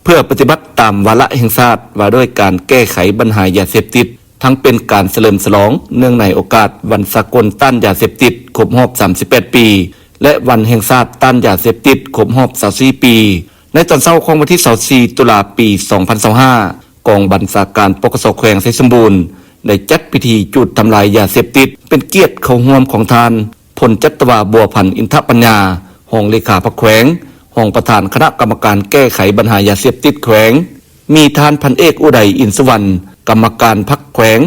ເພື່ອປະຕິບັດຕາມວາລະແຫ່ງຊາດວ່າດ້ວຍການແກ້ໄຂບັນຫາຢາເສບຕິດ, ທັງເປັນການສະເຫຼີມສະຫຼອງເນື່ອງໃນໂອກາດວັນສາກົນຕ້ານຢາເສບຕິດຄົບຮອບສາມສິບແປດປີ ແລະ ວັນແຫ່ງຊາດຕ້ານຢາເສບຕິດຄົບຮອບຊາວສີ່ປີ. ໃນຕອນເຊົ້າຂອງວັນທີຊາວສີ່ ຕຸລາ ປີສອງພັນຊາວຫ້າ, ກອງບັນຊາການ ປກສ ແຂວງໄຊສົມບູນ ໄດ້ຈັດພິທີຈູດທຳລາຍຢາເສບຕິດ ເປັນກຽດເຂົ້າຮ່ວມຂອງທ່ານ ພົນຈັດຕະວາ ບົວພັນ ອິນທະປັນຍາ ຮອງເລຂາພັກແຂວງ, ຮອງປະທານຄະນະກຳມະການແກ້ໄຂບັນຫາຢາເສບຕິດແຂວງ, ມີທ່ານພັນເອກ ອຸໄດ ອິນສຸວັນ ກຳມະການພັກແຂວງ,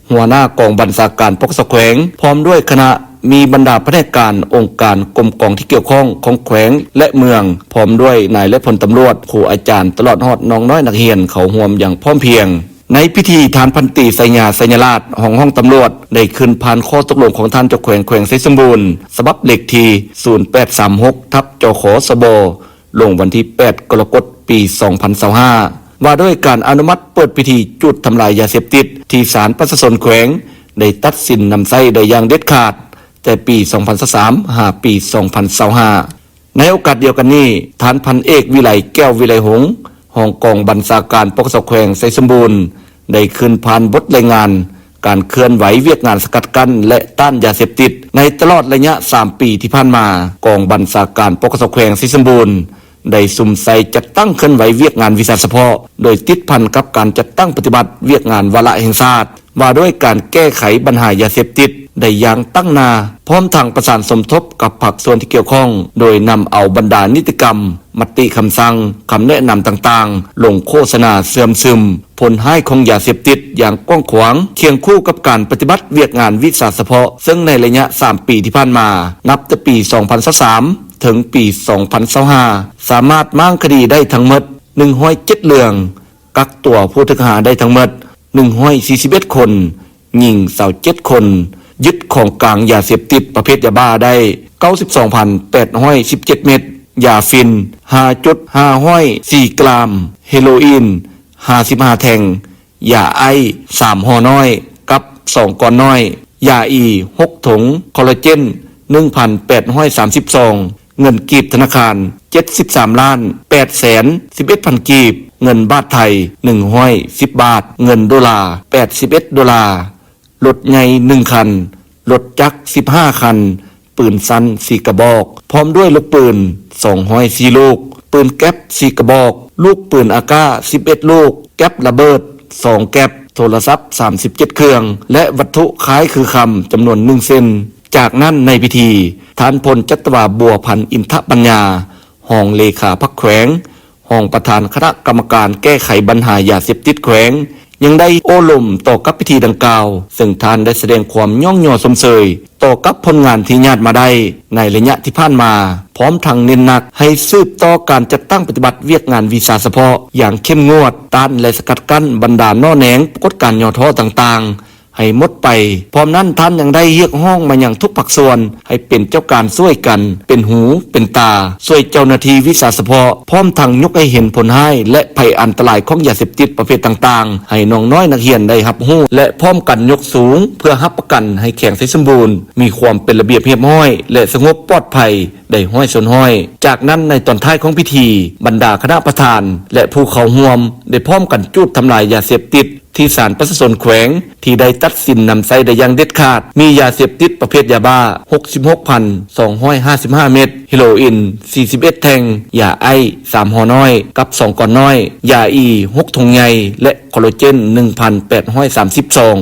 ຫົວໜ້າກອງບັນຊາການ ປກສ ແຂວງ ພ້ອມດ້ວຍຄະນະ, ມີບັນດາພະແນກການ, ອົງການ, ກົມກອງທີ່ກ່ຽວຂ້ອງຂອງແຂວງ ແລະ ເມືອງ, ພ້ອມດ້ວຍນາຍ ແລະ ພົນຕຳຫຼວດ, ຄູອາຈານ, ຕະຫຼອດຮອດນ້ອງນ້ອຍນັກຮຽນ ເຂົ້າຮ່ວມຢ່າງພ້ອມພຽງ. ໃນພິທີ, ທ່ານພັນຕີ ໄຊຍາ ໄຊຍະລາດ ຮອງຫ້ອງຕຳຫຼວດ ໄດ້ຂຶ້ນຜ່ານຂໍ້ຕົກລົງຂອງທ່ານເຈົ້າແຂວງແຂວງໄຊສົມບູນ ສະບັບເລກທີ ສູນແປດສາມຫົກ ທັບ ຈຂສບ ລົງວັນທີ ແປດ ກໍລະກົດ ປີສອງພັນຊາວຫ້າ ວ່າດ້ວຍການອະນຸມັດເປີດພິທີຈູດທຳລາຍຢາເສບຕິດ ທີ່ສານປະຊາຊົນແຂວງໄດ້ຕັດສິນນຳໃຊ້ໄດ້ຢ່າງເດັດຂາດ ແຕ່ປີສອງພັນຊາວສາມ ຫາປີສອງພັນຊາວຫ້າ. ໃນໂອກາດດຽວກັນນີ້, ທ່ານພັນເອກ ວິໄລ ແກ້ວວິໄລຫົງ ຮອງກອງບັນຊາການ ປກສ ແຂວງໄຊສົມບູນ ໄດ້ຂຶ້ນຜ່ານບົດລາຍງານການເຄື່ອນໄຫວວຽກງານສະກັດກັ້ນ ແລະ ຕ້ານຢາເສບຕິດ ໃນຕະຫຼອດໄລຍະສາມປີທີ່ຜ່ານມາ. ກອງບັນຊາການ ປກສ ແຂວງໄຊສົມບູນ ໄດ້ສຸມໃສ່ຈັດຕັ້ງເຄື່ອນໄຫວວຽກງານວິຊາສະເພາະ ໂດຍຕິດພັນກັບການຈັດຕັ້ງປະຕິບັດວຽກງານວາລະແຫ່ງຊາດ ວ່າດ້ວຍການແກ້ໄຂບັນຫາຢາເສບຕິດໄດ້ຢ່າງຕັ້ງໜ້າ, ພ້ອມທັງປະສານສົມທົບກັບພາກສ່ວນທີ່ກ່ຽວຂ້ອງ, ໂດຍນຳເອົາບັນດານິຕິກຳ, ມະຕິຄຳສັ່ງ, ຄຳແນະນຳຕ່າງໆ ລົງໂຄສະນາເຊື່ອມຊຶມຜົນຮ້າຍຂອງຢາເສບຕິດຢ່າງກວ້າງຂວາງ, ຄຽງຄູ່ກັບການປະຕິບັດວຽກງານວິຊາສະເພາະ, ເຊິ່ງໃນໄລຍະສາມປີທີ່ຜ່ານມາ, ນັບແຕ່ປີສອງພັນຊາວສາມ ເຖິງປີສອງພັນຊາວຫ້າ ສາມາດມ້າງຄະດີໄດ້ທັງໝົດໜຶ່ງຮ້ອຍເຈັດເລື່ອງ, ກັກຕົວຜູ້ຖືກຫາໄດ້ທັງໝົດໜຶ່ງຮ້ອຍສີ່ສິບເອັດຄົນ, ຍິງຊາວເຈັດຄົນ, ຍຶດຂອງກາງຢາເສບຕິດປະເພດຢາບ້າໄດ້ເກົ້າສິບສອງພັນແປດຮ້ອຍສິບເຈັດເມັດ, ຢາຝິ່ນຫ້າຈຸດຫ້າຮ້ອຍສີ່ກຣາມ, ເຮໂລອີນຫ້າສິບຫ້າແທ່ງ, ຢາໄອສາມຫໍ່ນ້ອຍກັບສອງກ້ອນນ້ອຍ, ຢາອີຫົກຖົງ, ຄໍລາເຈນໜຶ່ງພັນແປດຮ້ອຍສາມສິບຊອງ, ເງິນກີບທະນາຄານເຈັດສິບສາມລ້ານແປດແສນສິບເອັດພັນກີບ, ເງິນບາດໄທໜຶ່ງຮ້ອຍສິບບາດ, ເງິນໂດລາແປດສິບເອັດໂດລາ, ລົດໃຫຍ່ໜຶ່ງຄັນ, ລົດຈັກສິບຫ້າຄັນ, ປືນສັ້ນສີ່ກະບອກ ພ້ອມດ້ວຍລູກປືນສອງຮ້ອຍສີ່ລູກ, ປືນແກັບສີ່ກະບອກ, ລູກປືນອາກ້າສິບເອັດລູກ, ແກັບລະເບີດສອງແກັບ, ໂທລະສັບສາມສິບເຈັດເຄື່ອງ ແລະ ວັດຖຸຄ້າຍຄືຄຳຈຳນວນໜຶ່ງເສັ້ນ. ຈາກນັ້ນໃນພິທີ, ທ່ານ ພົນຈັດຕະວາ ບົວພັນ ອິນທະປັນຍາ ຮອງເລຂາພັກແຂວງ, ຮອງປະທານຄະນະກຳມະການແກ້ໄຂບັນຫາຢາເສບຕິດແຂວງ ຍັງໄດ້ໂອ້ລົມຕໍ່ກັບພິທີດັ່ງກ່າວ, ເຊິ່ງທ່ານໄດ້ສະແດງຄວາມຍ້ອງຍໍຊົມເຊີຍຕໍ່ກັບຜົນງານທີ່ຍາດມາໄດ້ໃນໄລຍະທີ່ຜ່ານມາ, ພ້ອມທັງເນັ້ນໜັກໃຫ້ສືບຕໍ່ການຈັດຕັ້ງປະຕິບັດວຽກງານວິຊາສະເພາະຢ່າງເຂັ້ມງວດ, ຕ້ານ ແລະ ສະກັດກັ້ນບັນດາໜໍ່ແໜງປາກົດການຫຍໍ້ທໍ້ຕ່າງໆ ໃຫ້ໝົດໄປ. ພ້ອມນັ້ນທ່ານຍັງໄດ້ຮຽກຮ້ອງມາຍັງທຸກພາກສ່ວນໃຫ້ເປັນເຈົ້າການຊ່ວຍກັນເປັນຫູເປັນຕາ, ຊ່ວຍເຈົ້າໜ້າທີ່ວິຊາສະເພາະ, ພ້ອມທັງຍົກໃຫ້ເຫັນຜົນຮ້າຍ ແລະ ໄພອັນຕະລາຍຂອງຢາເສບຕິດປະເພດຕ່າງໆ ໃຫ້ນ້ອງນ້ອຍນັກຮຽນໄດ້ຮັບຮູ້ ແລະ ພ້ອມກັນຍົກສູງ ເພື່ອຮັບປະກັນໃຫ້ແຂວງໄຊສົມບູນມີຄວາມເປັນລະບຽບຮຽບຮ້ອຍ ແລະ ສະຫງົບປອດໄພໄດ້ຮ້ອຍສ່ວນຮ້ອຍ. ຈາກນັ້ນໃນຕອນທ້າຍຂອງພິທີ, ບັນດາຄະນະປະທານ ແລະ ຜູ້ເຂົ້າຮ່ວມໄດ້ພ້ອມກັນຈູດທຳລາຍຢາເສບຕິດ ທີ່ສານປະຊາຊົນແຂວງທີ່ໄດ້ຕັດສິນນຳໃຊ້ໄດ້ຢ່າງເດັດຂາດ ມີຢາເສບຕິດປະເພດຢາບ້າຫົກສິບຫົກພັນສອງຮ້ອຍຫ້າສິບຫ້າເມັດ, ເຮໂລອີນສີ່ສິບເອັດແທ່ງ, ຢາໄອສາມຫໍ່ນ້ອຍກັບສອງກ້ອນນ້ອຍ, ຢາອີຫົກຖົງໃຫຍ່ ແລະ ຄໍລາເຈນໜຶ່ງພັນແປດຮ້ອຍສາມສິບຊອງ.